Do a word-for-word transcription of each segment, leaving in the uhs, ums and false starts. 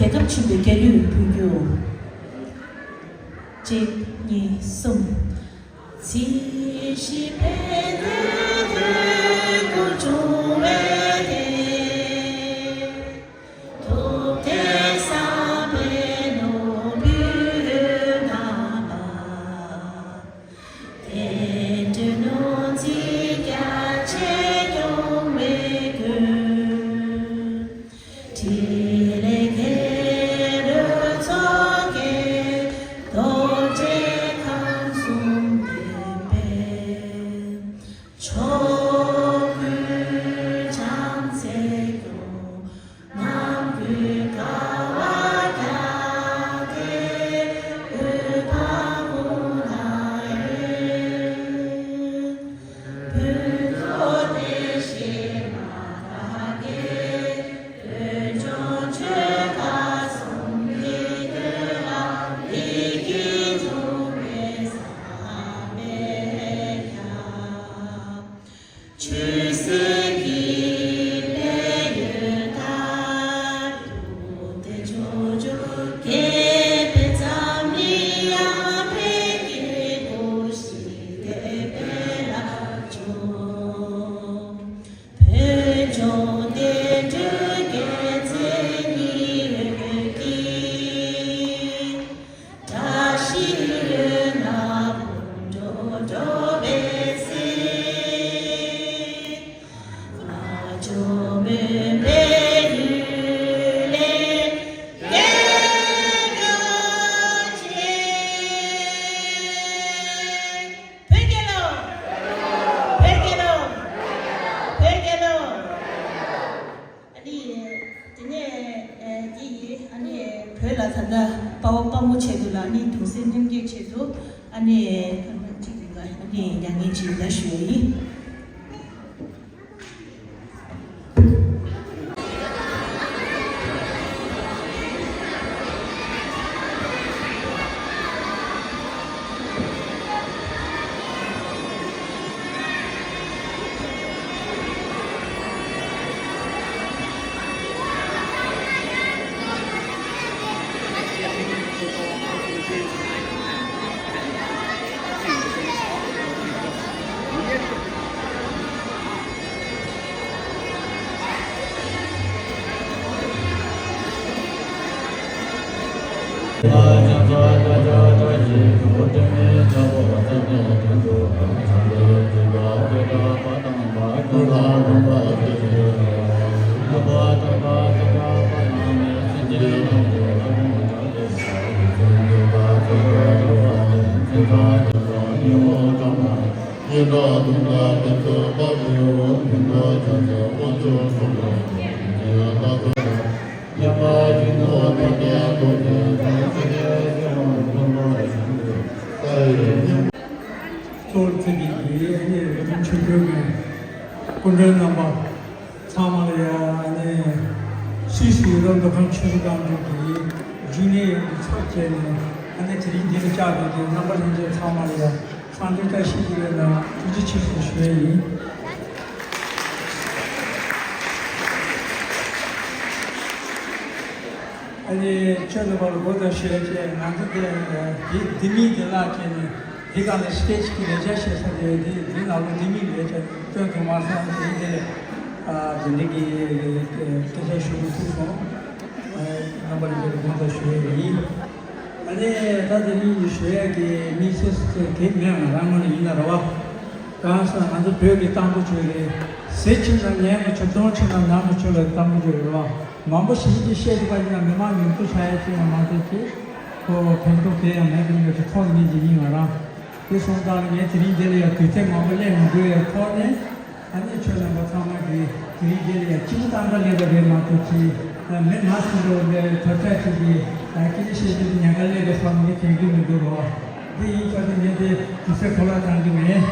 རྒྱལ་ཁབ་ཆེན་པོའི་རྒྱལ་གླུ་འབུལ་རྒྱུ། གཅིག་གཉིས་གསུམ། བོད་རྒྱལ་ལོ། བོད་རྒྱལ་ལོ། བོད་རྒྱལ་ལོ། ཨ་ནི། དེ་ནས་ཨ་འདི་ཡིས་ཨ་ནི་བོད་ལ་ད་ལྟ་དཔའ་བོ་དཔའ་མོ་ཆེད་དུ་ལ་ཨ་ནི་གདུང་སེམས་མཉམ་སྐྱེད་ཆེད་དུ་ཨ་ནི་ཨ་ནི་མྱ་ངན་ཅིག་ད་ཞུ་ཡ་ཡིན། གཙོ་བོར་བརྩི་བའི་གི་ཨ་ནི་རིག་འཛིན་ཆོས་འཕེལ་གྱི་སྐུ་མགྲོན་རྣམ་པ་ཚང་མ་ལ་ཡ་ཨ་ནི་སུད་སི་ཡུ་རོབ་མདོ་ཁམས་ཆུ་བཞི་སྒང་དྲུག་གི་རྒྱུན་ལས་ཡོངས་ཀྱི་ཚབ་བྱས་ནས་ཨ་ནི་དེ་རིང་འདི་ལ་བཅར་བའི་གི་རྣམ་པ་ལྷན་རྒྱས་ཚང་མ་ལ་ཡ་འཚམས་འདྲི་བཀྲ་ཤིས་བདེ་ལེགས་དང་ཐུགས་རྗེ་ཆེ་ཞེས་ཞུ་ཡས་ཡིན། ཨ་ནི་ཁྱོད་རྣམ་པ་ལ་དགོངས་དག་ཞུ་ཡ་བཅས་ང་ཚོ་དེ་འདི་འདི་མིན་འདི་ལ་བྱས་ནས་འདི་ག་ནས་སྐད་ཅིག་གི་ལས་བྱ་བྱེད་ས་དེ་འདི་འདི་ནང་ལོ་འདི་མིན་ལས་བྱ་སྟོན་ཐུབ་མ་སོང་དེ་ཡིན་དེ་ལས་ཨ་དེ་འདྲ་གི་སྐད་ཆ་ཞུ་མི་ཐུབ་སོང་། རྣམ་པ་ལ་དགོངས་དག་ཞུ་ཡ་ཡིན། ཨ་ནི་ད་དེ་རིང་ཞུ་ཡ་གི་དམིགས་བསལ་གི་མེད་ང་རང་ངོས་ནས་ཡིན་ན་རེད་བ། གང་ཟེར་ང་ཚོ་བོད་ཀྱི་རྟག་བུ་ཆོས་རེད། ཟས་ཆེ་ན་ཉལ་མི་ཆོག་གདོང་ཆེ་ན་ནང་མི་ཆོག་ལ་རྟག་བུ་ཆོས་རེད་བ། མང་པོ་ཞིག་གིས་བཤད་ཐུབ་པ་ཡིན་ན་མི་མང་ཉོབ་ཏུ་ཆགས་ཡ་ཅིག་ཡང་མ་གཏོགས་ཅིག་ཁོ་ཕན་ཐོགས་དེ་ཡང་མེད་པའི་ངོས་ཀྱི་ཐོག་ནས་ངེས་ཀྱི་ཡིན་ང་རང་། དེ་སོང་ཙང་ངས་དེ་རིང་འདི་ལ་ཡང་དུས་ཚོད་མང་པོ་སླེབས་མི་དགོས་ཡ་ཐོག་ནས། ཨ་ནི་ཆོས་རྣམ་པ་ཚང་མ་གིས་དེ་རིང་འདི་ལ་ཡང་སྤྱི་བོ་ཏག་ཏག་སླེབས་པ་རེད་མ་གཏོགས་ཅིག་མི་ང་ཚོ་འགྲོ་བའི་དོར་ཁྲལ་བྱེད་ཀྱི་སྐད་ཆ་བཤད་རྒྱུ་དེ་ཉེན་ཁ་སླེབས་པའི་བསམ་ངས་དྲན་གྱི་མི་འདུག་རོགས། འདི་ཡིན་ཙང་ནི་ངས་དེ་དུས་ཚོད་འཕྲོ་བརླག་གཏང་གི་མེད།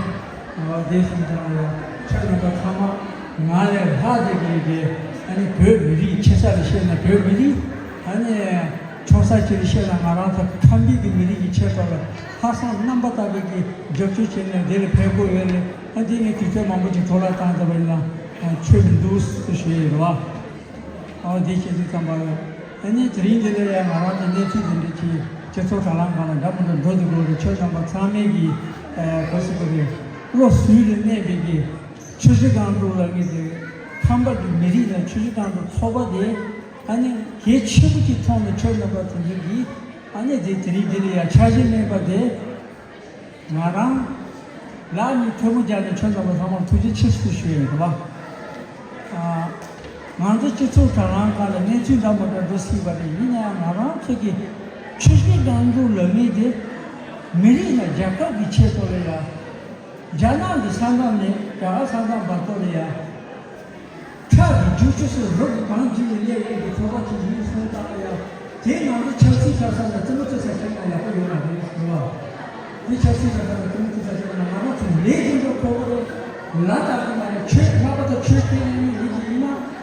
འོ་དེ་སོང་ཙང་ཡང་ཁྱོད་རྣམ་པ་ཚང་མ་ང་ལས་ལྷག་བསྡད་ཀྱི་ཡོད་དེ། ཨ་ནི་བོད་མི་རིགས་ཆེ་ས་ལ་བཤད་ན་བོད་མི་རིགས། ཨ་ནི་ཆུང་ས་ཅིག་ལ་བཤད་ན་ང་རང་ཚོ་ཁམས་པའི་གི་མི་རིགས་ཀྱི་ཆེ་ཕྱོགས་ལ་ལྷག་བསམ་རྣམ་པ་དག་པའི་གི་རྒྱབ་སྐྱོར་བྱས་ནས་དེ་ལ་ཕེབས་དགོས་ཡོད་རེད། ཨ་འདི་ངས་དུས་ཚོད་མང་པོ་ཅིག་འཕྲོ་བརླག་བཏང་ཚར་བ་ཡིན་ན་ཆོས་མི་འདུག་ཟེར་ཞུ་ཡི་རེད་བ། ཨ་འདི་བྱེད་དུས་ཙམ་པ་ལ་ ཨ་ནི་དེ་རིང་འདི་ལ་ཡང་ང་རང་ཚོ་གནས་ཚུལ་འདི་འདྲ་ཅིག་སྤྱི་ཚོགས་དྲ་ལམ་སྒང་ལ་འདྲ་མི་འདྲ་འགྲོ་འདུག་འགྲོ་རེད། ཁྱོད་རྣམ་པ་ཚང་མས་ཀྱི་ཨ་ག་ཟེར་དགོས་རེད། བློ་གཟུ་ལ་གནས་པའི་གི་ཆུ་བཞི་སྒང་དྲུག་ལ་ངེས་ཏེ་ཁམས་པ་གི་མི་རིགས་ལ་ཆུ་བཞི་སྒང་དྲུག་ཚོགས་པ་དེ་ཨ་ནི་གལ་ཆེན་པོ་ཅིག་མཐོང་ནས་ཁྱོད་རྣམ་པ་དེ་ཚོ་གིས་ཨ་ནི་དེ་དེ་རིང་འདི་ལ་ཡང་འཆར་གཞི་བསྣན་པ་དེ། ང་རང་ལག་གཉིས་ཐལ་མོ་སྦྱར་ནས་ཁྱོད་རྣམ་པ་ཚང་མར་ཐུགས་རྗེ་ཆེ་ཞུ་ཞུ་ཡིན་རེད་བ། ཨ། ང་ཚོ་སྤྱི་ཚོགས་དྲ་ལམ་སྒང་ལ་གནས་ཚུལ་འདྲ་མི་འདྲ་འགྲོ་སྲིད་པ་རེད། ཡིན་ན་ཡང་ང་རང་ཚོ་གི་ཆུ་བཞི་སྒང་དྲུག་ལབ་མཁན་དེ་མི་རིགས་ལ་རྒྱལ་ཁབ་ཀྱི་ཆེད་དུ་ལ་ཡ། རྒྱ་ནག་གི་ས་མཚམས་ནས་རྒྱ་གར་ས་མཚམས་བར་དུ་ལ་ཡ། ཁྲག་གི་རྒྱུ་ཆུ་སོགས་རབ་ཏུ་གང་བྱུང་བའི་གནས་ཡིན་པའི་ཚོགས་པ་ཅིག་ཡིན་གསུངས་སྟངས་ལ་ཡང་། དེའི་ནང་དུ་ཆབ་སྲིད་འཆར་ས་དང་རྩེད་མོ་རྩེ་ས་བྱས་ན་ཡག་པོ་ཡོད་མ་རེད་ཟེར་བ། དེ་ཆབ་སྲིད་འཆར་ས་དང་རྩེད་མོ་རྩེ་ས་བྱས་ན་ང་རང་ཚོ་ལས་དེ་འདྲ་ཁོ་བོ་རེད། ལ་དྭགས་ཀྱི་མ་རེད། ཆོས་ལྷག་པ་དང་ཆོས་དེ་ཡིན་ཡིན་གྱི་ཡིན་ན།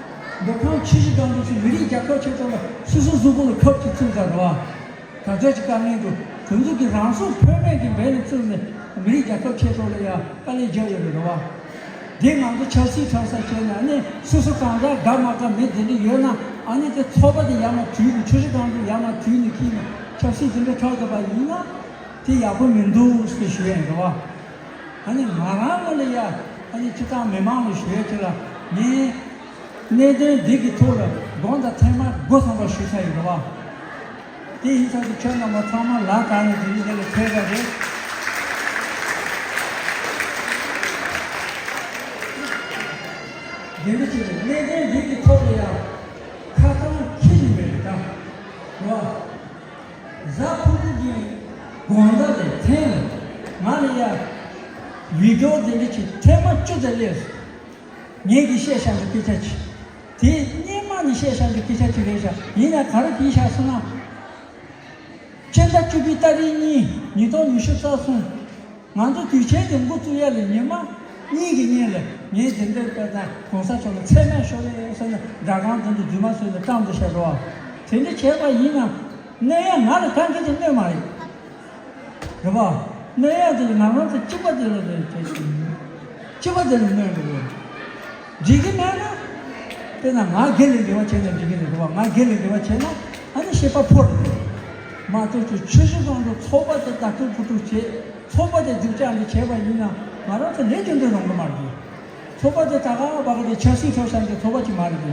མདོ་ཁམས་ཆུ་བཞི་སྒང་དྲུག་སུ་མི་རིགས་རྒྱལ་ཁབ་ཆེད་དུ་ལ་སོ་སོ་གཟུགས་པོ་ལ་ཁབ་ཅིག་བཙུགས་ས་རེད་བ། ག་ཚོད་ཅིག་དཀའ་ངལ་འདུག་དེ་ཚོ་གི་རང་སྲོག་ཕོད་མེད་ཀྱི་འབད་ནས་བཙུགས་ནས་མི་རིགས་རྒྱལ་ཁབ་ཆེད་དུ་ལ་ཡ་དཀའ་ལས་རྒྱག་ཡོད་རེད་རེད་བ། འདི་ང་ཚོ་ཆབ་སྲིད་འཁྲབ་ས་བྱས་ནས་ཨ་ནི་སོ་སོ་གང་ཟག་དགའ་མ་དགའ་མི་དེ་འདྲ་ཡོད་ན་ཨ་ནི་དེ་ཚོགས་པ་དེ་ཡར་མར་བྲུས་ནས་ཆུ་བཞི་སྒང་དྲུག་ཡར་མར་བྲུས་ནས་ཁྱེར་ནས་ཆབ་སྲིད་དེ་འདྲ་འཁྲབ་དགོས་པ་ཡིན་ན་དེ་ཡག་པོ་མི་འདུག་ཟེར་ཞུ་ཡ་ཡིན་རེད་བ། ཨ་ནི་ང་རང་ངོས་ལ་ཡ་ཨ་ནི་སྤྱི་བཏང་མི་མང་ལ་ཞུ་ཡ་ཅིག་ལ་ངས་གནད་དོན་འདི་གི་ཐོག་ལ་དགོངས་དག་ཐེངས་མ་དགུ་ཐམ་པ་ཞུས་ཚར་ཡིན་རེད་བ། དེ་ཡིན་ཙང་དུ་ཁྱོད་རྣམ་པ་ཚང་མ་ལ་དྭགས་ནས་དེ་རིང་འདི་ལ་ཕེབས་པ་རེད། འདི་འདྲ་ཅིག་རེད། གནད་དོན་འདི་གི་ཐོག་ལ་ཡང་ཁ་སང་ཁྱི་ཡིན་པའི་རེད་ད། རེད་བ། གཟའ་ཕུར་བུ་གི་དགོང་དག་ལས་ཐེངས་ལ་ང་ལ་ཡ་བི་ཌིའོ་འདི་འདྲ་ཅིག་ཐེངས་མ་བཅུ་དང་སླེབས། ངེད་ཀྱིས་བཤད་བཞག་པའི་སྐད་ཆ་ཅིག་དེ་སྔོན་མ་ནས་བཤད་བཞག་པའི་སྐད་ཆ་ཅིག་རེད་ཤག་ཡིན་ཡང་ག་རེ་བྲིས་བཞག་སོང་ན། སྤྱི་ཟླ་བཅུ་པའི་ཏ་རིག་གཉིས་ཉིས་སྟོང་ཉི་ཤུ་རྩ་གསུམ། ང་ཚོ་དུས་ཆེན་དེ་འགོ་བཙུགས་ཡ་ལ་ཉི་མ་གཉིས་ཀྱི་སྔོན་ལ་ངས་དེ་འདྲ་དཔེར་ན་གོང་ས་མཆོག་ལ་མཚན་སྨད་ཤོར་ཡས་ཟེར་ནས་སྒྲ་སྒམ་དེ་ཚོ་རྫུན་མ་བཟོས་ནས་བཀྲམ་དུ་བཞག་རོགས། དེ་འདྲ་བྱས་པ་ཡིན་ན་གནོད་ཡ་ང་ལ་གང་གི་ཅིག་གནོད་མ་རེད། རེད་པ། གནོད་ཡ་དེ་ང་རང་ཚོ་གཅིག་པ་དེ་ལ་དེ་དེ་གཅིག་པ་དེ་ལ་གནོད་འགྲོ་གི་རེད། འགྲིག་གི་མེད་ན། དཔེར་ན་ང་སྒེར་ལ་འབྲེལ་བ་བྱས་ན་འགྲིག་གི་རེད། རེད་པ། ང་སྒེར་ལ་འབྲེལ་བ་བྱས་ན་ཨ་ནི་ཤེས་པ་ཕོ་རེད། མ་གཏོགས་ཀྱི་ཆུ་བཞི་སྒང་དྲུག་ཚོགས་པ་དེ་ད་ཐུག་ཕུ་ཐུག་བྱས་ཚོགས་པ་དེ་སྡུག་ཅག་འདི་བྱས་པ་ཡིན་ན་ང་རང་ཚོ་ལས་རྒྱུ་འབྲས་རང་གི་མ་རེད། ཚོགས་པ་དེ་ད་ག་བ་ག་དེ་ཆབ་སྲིད་འཁྲབ་ས་འདི་ཚོགས་པ་ཅིག་མ་རེད་དེ།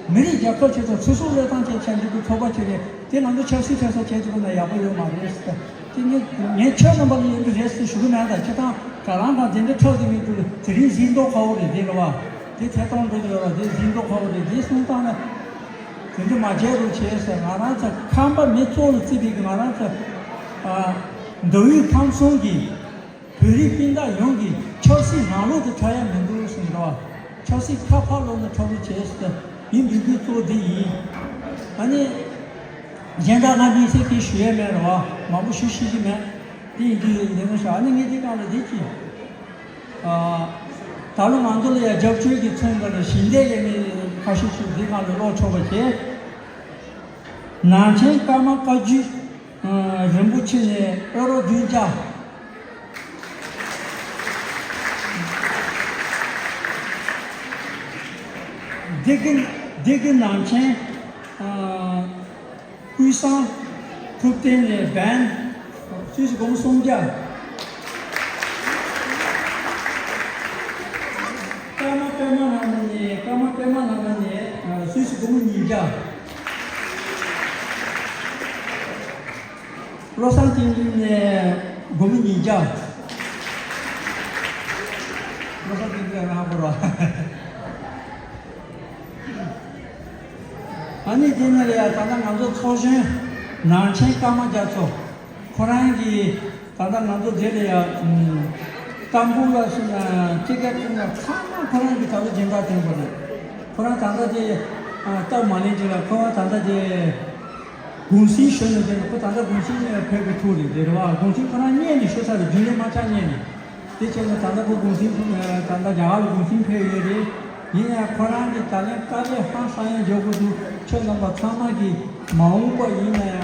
མི་རིགས་རྒྱལ་ཁབ་ཆེད་དུ་སོ་སོ་བློས་བཏང་བྱས་བྱས་འདི་གི་ཚོགས་པ་ཅིག་རེད། དེ་ང་ཚོ་ཆབ་སྲིད་འཁྲབ་ས་བྱས་འདུག་ན་ཡག་པོ་ཡོད་མ་རེད་ཟེར། དེ་ངས་ངས་ཁྱོད་རྣམ་པ་ལ་ཡིན་གྱི་རེད་ཟེར་ཞུ་གི་མེད། ད་ཁྱེད་དང་དྲ་ལམ་སྒང་དེ་འདྲ་འཁྲབ་ཀྱི་མི་འདུག་དེ་རིང་གཟིགས་མདོག་ཁ་པོ་རེད་དེ་རེད་བ། དེ་ཐད་གཏོང་འགྲོ་གི་ཡོད་ར། དེ་གཟིགས་མདོག་ཁ་པོ་རེད། དེ་སོང་ཙང་ན་དེ་འདྲ་མ་བྱས་རོགས་བྱས་ཟེར། ང་རང་ཚོ་ཁམས་པ་མི་གཙོ་བོ་ལ་བརྩིས་པའི་གི་ང་རང་ཚོ་ཨ་མདོ་དབུས་ཁམས་གསུམ་གྱི་བོད་རིགས་སྤུན་ཟླ་ཡོངས་ཀྱི་ཆབ་སྲིད་རང་ལུགས་དེ་འཁྲབ་ཡ་མི་འདུག་ཟེར་འདུག་ཆབ་སྲིད་ཁ་ཕར་ལོག་ནས་འཁྲབ་རོགས་བྱས་ཟེར་ཡིན་འདུག་གི་གཙོ་བོ་འདི་ཡིན། ཨ་ནི་གཞན་དག་ང་མིང་ཚིག་གིས་ཞུ་ཡས་མེད་རེད་བ། མང་པོ་ཞུ་ཤེས་ཀྱི་མེད། དེ་ཡིན་དུས་འདི་ནས་ཤོག་ཨ་ནི་ངས་འདི་སྒང་ལ་འདི་གྱིས། ཨ། ད་ལོ་ང་ཚོ་ལ་ཡང་རྒྱབ་སྐྱོར་གྱི་མཚོན་པ་ལ་ཞིང་སྡེ་ལས་མི་ཁ་ཤས་ཤིག་འདི་སྒང་ལ་ཀློག་ཆོག་པ་བྱས། ནང་ཆེན་ཀརྨ་བཀའ་བརྒྱུད། ཨ། རིན་པོ་ཆེ་ནས་ཨེ་རོ་བདུན་བརྒྱ། སྡེ་དགེ་སྡེ་དགེ་ནང་ཆེན། ཨ། ཀུན་བཟང་ཐུབ་བསྟན་ནས་བན། སུད་སི་སྒོར་མོ་སུམ་བརྒྱ། ཀརྨ་པདྨ་བླ་མ་ནས་ཀརྨ་པདྨ་བླ་མ་ནས་སུད་སི་སྒོར་མོ་ཉིས་བརྒྱ། བློ་བཟང་བསྟན་འཛིན་ནས་སྒོར་མོ་ཉིས་བརྒྱ། བློ་བཟང་བསྟན་འཛིན་ལ་རང་ཧ་གོ་རོ། ཨ་ནི་དེ་ནས་ལ་ཡ་ད་ལྟ་ང་ཚོ་ཚོགས་གཞོན་ནང་ཆེན་ཀརྨ་རྒྱ་མཚོ། ཁོ་རང་གིས་ད་ལྟ་ང་ཚོ་འདི་ལ་ཡ་ཏམ་པུ་ལ་སོང་ན་ཅི་ག་ཏུ་ན་ཚང་མ་ཁོ་རང་གིས་ད་ལྟ་སྦྱིན་བདག་ཐོན་པ་རེད། ཁོ་རང་ད་ལྟ་དེ་སྟབས་མ་ལེགས་ཅིག་ལ་ཁོ་རང་ད་ལྟ་དེ་གུང་སེང་ཞུ་ནས་དེ་ཁོ་ད་ལྟ་གུང་སེང་ཕེབས་ཀྱི་ཐུག་རེད། དེ་རེད་བ། གུང་སེང་ཁོ་རང་བརྙན་ནས་ཞུ་ཚར་རེད། རྒྱུན་ལས་མ་ཆགས་བརྙན་ནས། དེ་བྱས་ན་ད་ལྟ་ཁོ་གུང་སེང་ཕེབས། ད་ལྟ་རྒྱ་གར་ལ་གུང་སེང་ཕེབས་ཡོད་རེད། ཡིན་ཡང་ཁོ་རང་གིས་ད་ལན་དཀའ་ལས་ཧང་སང་ཡང་རྒྱག་དགོས་འདུག་ཁྱོད་རྣམ་པ་ཚང་མ་གིས་མ་འོངས་པ་ཡིན་ན་ཡང་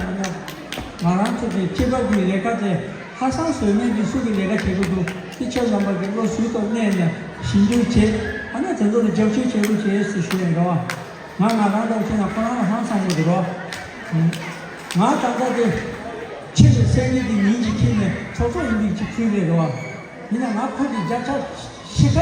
ང་རང་ཚོ་གི་སྤྱི་པ་གི་ལས་ཀ་དེ་ཧ་སང་བཟོད་མེད་ཀྱི་སུ་གི་ལས་ཀ་བྱེད་དགོས་འདུག་དེ་ཁྱོད་རྣམ་པ་གིས་བློ་གཟུ་དང་གནས་ནས་ཞིབ་འཇུག་བྱེད། ཨ་ནི་དེ་ཚོ་ལ་རྒྱབ་སྐྱོར་བྱེད་དགོས་བྱེད་ཟེར་ཞུ་ཡ་ཡིན་རོ། ང་ང་རང་འདྲ་བྱས་ན་ཁོ་རང་ལ་ཧང་སང་དགོས་འདུག་རོ། ང་ད་ལྟ་དེ་ཕྱི་ལ་སེང་གེ་དེ་ཉིན་གཅིག་ཁྱེར་ནས་ཚོགས་གཙོ་ཡིན་པའི་ཅིག་ཕུལ་རེད་རེད་བ། ཡིན་ན་ང་ཁོ་གི་བརྒྱ་ཆ་ཞེ་ཁ་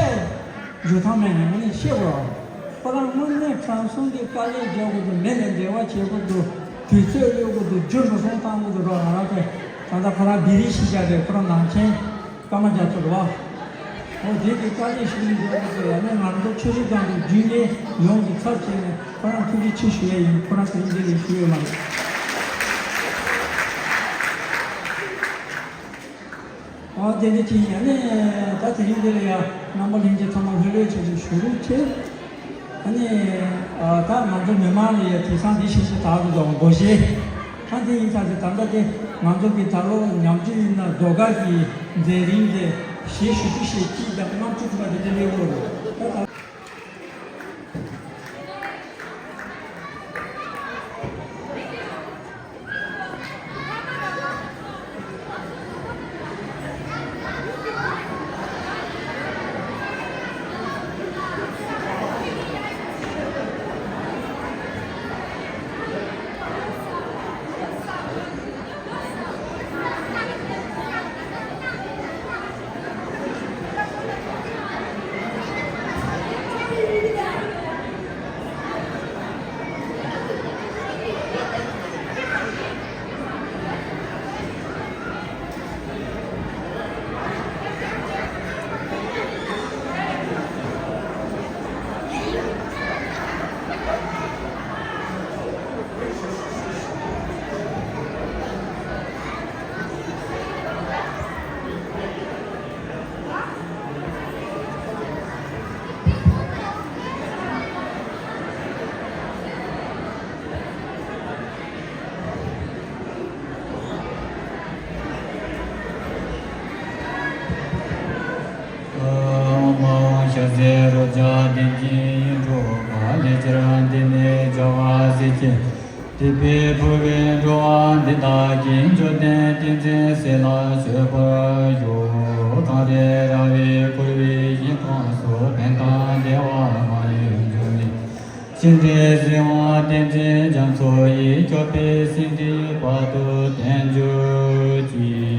འཇོག་ཐང་མེད་ནས་ང་ནི་ཤེས་དགོས་རེད། ཁོ་རང་དངོས་གནས་དྲང་སྲོང་གི་དཀའ་ལས་རྒྱག་དགོས་འདུག་མི་ལ་འབྲེལ་བ་བྱེད་དགོས་འདུག་དུས་ཚོད་གཡོལ་དགོས་འདུག་རྒྱུ་འགྲོ་སོང་བཏང་དགོས་འདུག་རོགས་ང་རང་ཚོ་ད་ལྟ་ཁོ་རང་བི་རི་ཤི་བྱ་རེད། ཁོ་རང་ནང་ཆེན། ཀརྨ་རྒྱ་མཚོ་རེད་བ། འོ་དེ་གི་དཀའ་ལས་ཤིག་ཡིན་འདུག་ཟེར་ཡ་ནས་ང་ཚོ་ཆུ་བཞི་སྒང་དྲུག་རྒྱུན་ལས་ཡོངས་ཀྱི་ཚབ་བྱས་ནས་ཁོ་རང་ཐུགས་རྗེ་ཆེ་ཞུ་ཡ་ཡིན། ཁོ་རང་དེ་རིང་འདི་ལ་ཞུ་ཡོད་མ་རེད། འོ་དེ་འདྲ་ཅིག་ཡིན་ཡ་ནས་ད་དེ་རིང་འདི་ལ་ཡ་རྣམ་པ་ལྷན་རྒྱས་ཚང་མ་ལྷོད་ལྷོད་བྱས་ཏེ་བཞུགས་རོགས་བྱེད། ཨ་ནི། ཨ། ད་ང་ཚོ་མི་མང་ལ་ཡ་དེང་སང་འདི་ཤེས་ཤེས་ད་དུ་དང་དགོས་ཤེས། ད་འདི་ཡིན་ཙང་དེ་ད་ལྟ་དེ་ང་ཚོ་གི་ད་ལོ་ཉམས་བཅོས་ཡིན་ན་ཟློས་གར་གྱི་མཛད་རིམ་དེ་ཞེ་ཞུ་རྒྱུ་ཞེ་གཅིག་དང་ལྔ་བཅུ་ཐུབ་པ་དེ་འདྲ་སླེབས་ཡོད་རེད། ད་ད། ཨོཾ་ཤཱ་ཙི་རཱོ་ཙཱ་དན་ཅིང་ཡིད་འཕྲོག་པ་ལས་ཅི་རང་འདི་ནས་བྱ་བ་སྲིད་ཅིང་། དེ་ཕུལ་བའི་འགྲོ་བ་འདི་དག་གི་འབྱོར་ལྡན་ཏིང་འཛིན་སྲིད་ལ་སྤྱོད་པར་ཤོག་གངས་རི་ར་བས་བསྐོར་བའི་ཞིང་ཁམས་སུ་ཕན་དང་བདེ་བ་མ་ལུས་འབྱུང་བའི་ཤིང་རྟའི་གཟིགས་དབང་བསྟན་འཛིན་རྒྱ་མཚོ་ཡི་སྐྱོབ་པའི་སེམས་རྒྱུད་བར་དུ་བརྟན་གྱུར་ཅིག